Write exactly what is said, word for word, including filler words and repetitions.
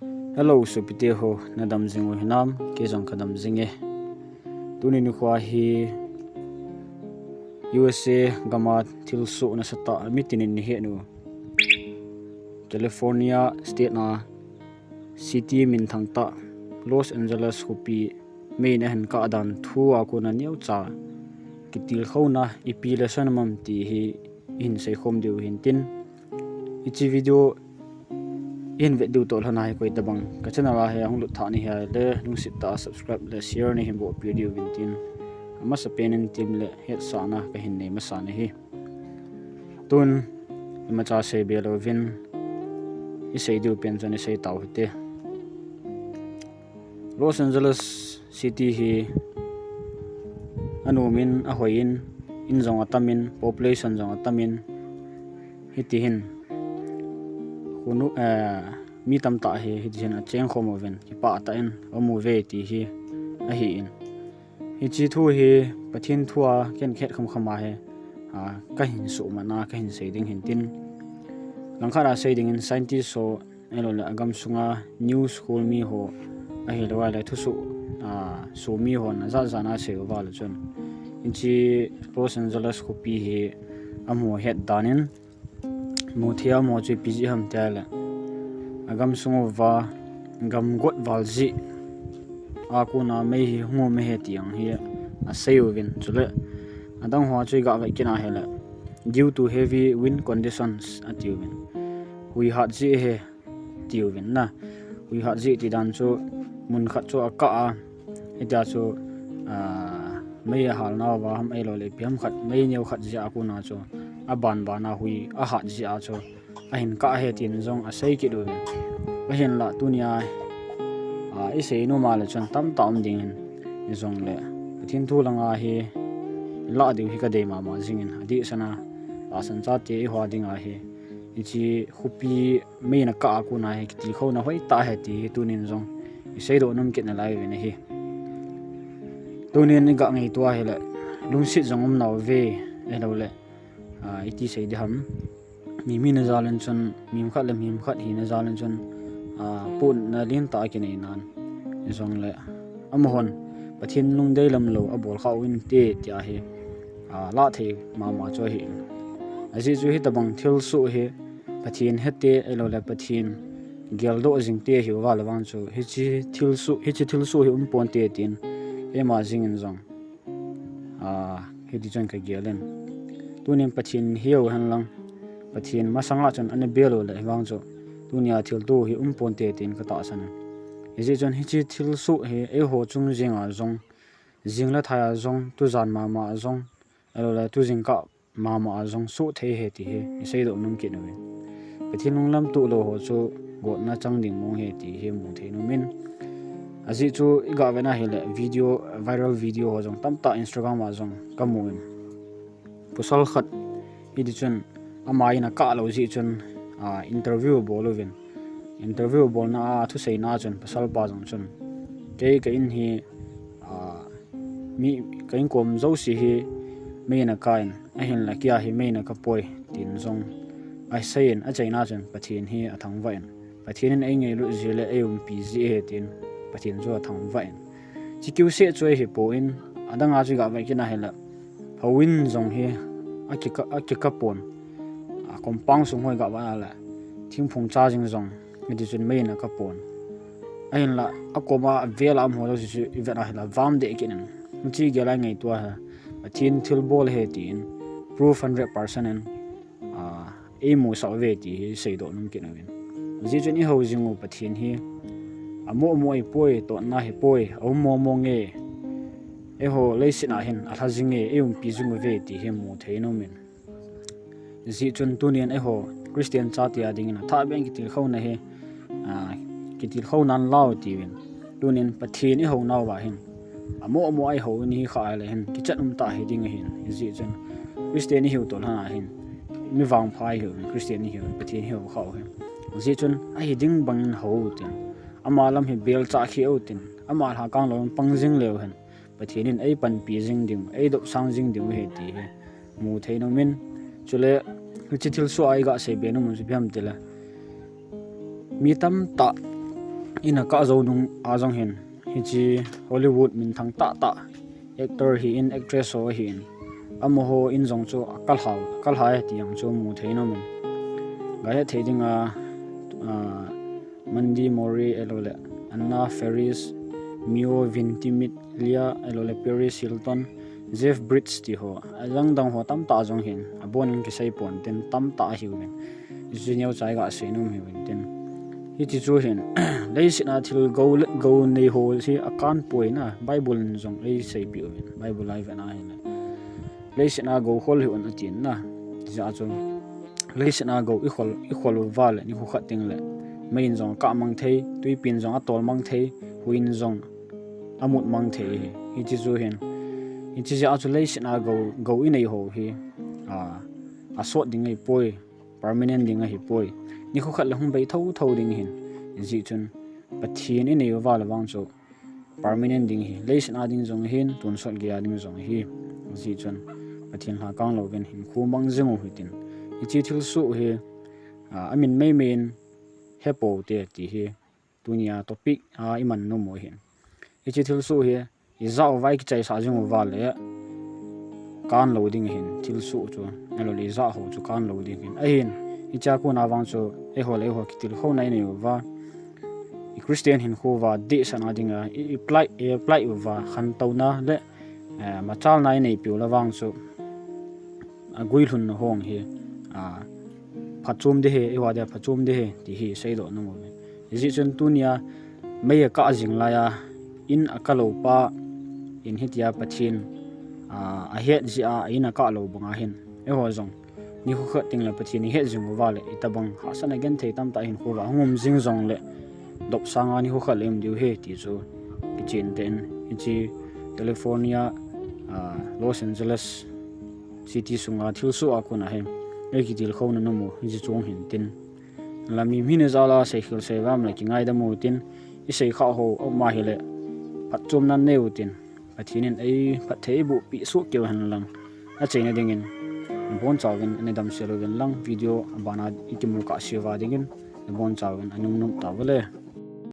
Hello, sopite ho, nadam jing u hinam? Kei jong kadam jing e. Tuni nikho hi U S A gam a thilsoh nasatah a mitin in nahet u, California State a city minthang tah Los Angeles khopi mei in ahin kah dan thu a kona neocha kitilkhouna ipi lesson um am ti hi ihin seikhom diu hintin, hiche video ihin vet diu toh lhon a hi koi tabang ka channel a hi ahung lut thah nahi le lungset tah a subscribe le share neihin bolpeh diu vintin, amasapen in tem le hetsahna kahin nei masa nahi. Tun imacha seibe louvin, isei diu pen chun isei tau hite. Los Angeles City hi anom in, ahoi in, in jong atam in, population jong atam in, hitihin khonu, eh, mi tamtah hi hitihin achengkhom uvin, kipah tah in aum uve ti hi ahin. Hiche thu hi Pathen thu a ken kahet khamkham a hi, a, kahin suhmat a kahin sei ding hintin, langkhat a sei dingin scientist ho, ahiloule agam sunga news kholmi ho, ahiloule thusoh, a, somi hon ajat jat a asei uva le chun, hiche Los Angeles khopi hi amu het dan in, muthei a mu chu ipi jeh ham tile, agam sung uva gam got val jeh a kona mei hi hung um ahi ti jong hi asei uvin, chule adang ho chu iga vet kit a hile, due to heavy wind conditions atiuvin, hui hat jeh ahi tiuvin na. Hui hat jeh ti dan chu mun khat chu akah a, hitia chu, a, mei ahal nauva ham ahiloule ipi ham khat, mei neo khat jeh a kona chu aban ban a hui ahat jeh a chu ahin kah ahi tin jong asei kit uvin. Ahinla tunia, a, isei nom a le chun tamtah um dingin, hijongle Pathen thu langa hi ilah diu hi kadei mama jingin, adehset a tahsan chate eiho dinga hi hiche khopi mei in akah a kona hi kitilkhouna hoitah ahi ti hi tunin jong iseidoh nom kit nalai uvin ahi. Tunin iga ngaito a hile, lungset jong um nauve, ahiloule, a, iti sei ding ham, mi mi na jal in chun, mi khat le mi khat hina jal in chun, a, potna lentah akinei nan, hijongle amahon Pathen lungdei lam lou abol kha uvinte tia hi, a, lah thei mama chu ahin. Ajeh chu hitobang thilsoh hi Pathen hete ahiloule Pathen geldoh jingte ahiuva le vang chu hiche thilsoh, hiche thilsoh hi um ponte tin, keima jingin jong, a, hiti chun kagel in. Tunin Pathen hiu henlang, Pathen masanga chun ana bel u le vang chu tunia thilto hi um ponte tin katahsan in. Hijeh chun hiche thilsoh hi eiho chung jenga jong, jing le thai a jong, tujan mama a jong, ahiloule tujingkah mama a jong soh thei ahi ti hi iseidoh nom kit uvin. Pathen lunglam toh lou ho chu gotna chang ding mong ahi ti hi mu thei nom in. Ajeh chu iga vet a hile video, viral video ho jong tamtah Instagram a jong kamu in. Pasal khat hiti chun ama in akah lou jeh chun, a, interview abol uvin. Interview abolna a thuseina a chun pasalpa jong chun, kei ka in hi, a, mi, ka inkom jouse hi mei in akah in, ahinla keia hi mei in akah poi, tin jong asei in, achaina chun Pathen hi athangvah in, Pathen in eingailut jeh le eiumpi jeh ahi tin Pathen chu athangvah in. Hiche kiuseh chu ahipon, adanga chu iga vet kit a hile, houin jong hi akikah, akikah pon, a, compound sung ho iga vet a le, thingphung cha jing jong hiti chun mei in akah pon. Ahinla akoma avel a um ho jouse chu ivet a hile vam deh kit in, hiche gel a ingaito a hi Pathen thilbol ahi tin proof hundred percent in, a, eimusah uve ti hi seidoh nom kit uvin. Hijeh chun ihou jing u Pathen hi amoh moh ahipoi, totna ahipoi, aum mong mong e. Eiho leiset a hin alha jing e, eiumpi jing uve ti hi mu thei nom in. Hijeh chun tunin eiho Christian chate a dingin athah beh in kitilkhouna hi, a, kitilkhou nan lau tiuvin. Tunin Pathen ihou nauva hin, amoh moh a ihou in ihi khah le hin kichat umtah hiding ahin. Hijeh chun Christian ihiu toh lhon a hin, mi vangpha ihiuvin, Christian ihiuvin, Pathen ihou khah u hin. Hijeh chun ahiding bangin hou utin, ama lam hi belchah kheh utin, ama lhakang lou in pang jing leu hen, Pathen in eipanpi jing ding, eidopsang jing ding ahi ti hi mu thei nom in. Chule hiche thilsoh a iga seibe nom u chu ipi ham tile, mi tamtah in a kah jou nung a jong hin, hiche Hollywood minthang tahtah actor hi in, actress ho hi in, amaho in jong chu akalha, akalha e ti jong chu mu thei nom in. Ga het thei ding a, a, Mandy Moore, ahilou le Anna Faris, Mia Wainwright, Lia, ahilou le Paris Hilton, Jeff Bridges ti ho, adang dang ho tamtah jong hin, abon in kisei pon tin tamtah ahiuvin. Hiche neocha hi ga sei nom hiuvin tin. Hiche chu hin, leiset a thil gou le, gou nei ho hi akan poi na, Bible in jong eiseipeh uvin, Bible a ivet na hin. Leiset a gou khol hih un atin na, hijeh a chu, leiset a gou ikhol, ikhol uva le, nikho khat teng le, mei in jong akah mang thei, twipi in jong atol mang thei, hui in jong amut mang thei hi. Hiche chu hin, hiche jeh a chu leiset a gou, gou inei ho hi, a, asot ding ahipoi, permanent ding ahipoi. Nikho khat le hung bei thotho ding hin. Hijeh chun, Pathen inei uva le vang chu, permanent ding hi, leiset a ding jong hin, tonsot geiya ding jong hi. Hijeh chun, Pathen lhakang louvin hinkho mang jing u hitin. Hiche thilsoh hi, a, amin meimei in hepou te ti hi, tunia topic a iman nom u hin. Hiche thilsoh hi, ijah uva ikichaisah jing uva le, kan lou ding hin, thilsoh chu, ahilou le ijah ho chu kan lou ding hin. Ahin, hichea kona vang chu, eiho le eiho kitilkhouna inei uva, i Christian hinkho uva dehsetna dinga, i, i apply, i apply uva, khantouna le, eh, machalna ineipiu le vang chu, aguilhunna hong hi, a, phatchom ding ahi, eiho dia phatchom ding ahi, ti hi seidoh nom uve. Hijeh chun tunia, mei akah jing laiya, in akah lou pa, in hitia Pathen, a, ahet jeh a, in akah lou banga hin. Eiho jong, nikho khat teng le Pathen ihet jing uva le, itobang hahsatna genthei tamtah hinkho uva hung um jing jongle, dop sanga nikho khat le um diu ahi ti chu, kichen tah in, hiche California, a, Los Angeles City sunga thilsoh a kona hi, eikitilkhouna nom u, hiche chung hin tin. Lam mi hina jal a seikhel seivam le kingaidam u tin, iseikhah ho aum ahile, phatchomna nei u tin. Pathen in eiphatthei eibohpeh soh keu hen lang, achaina dingin, nabonchauvin ana damsel uvin lang, video abana ikimu kahseuva dingin, nabonchauvin ana um nom tauvin le.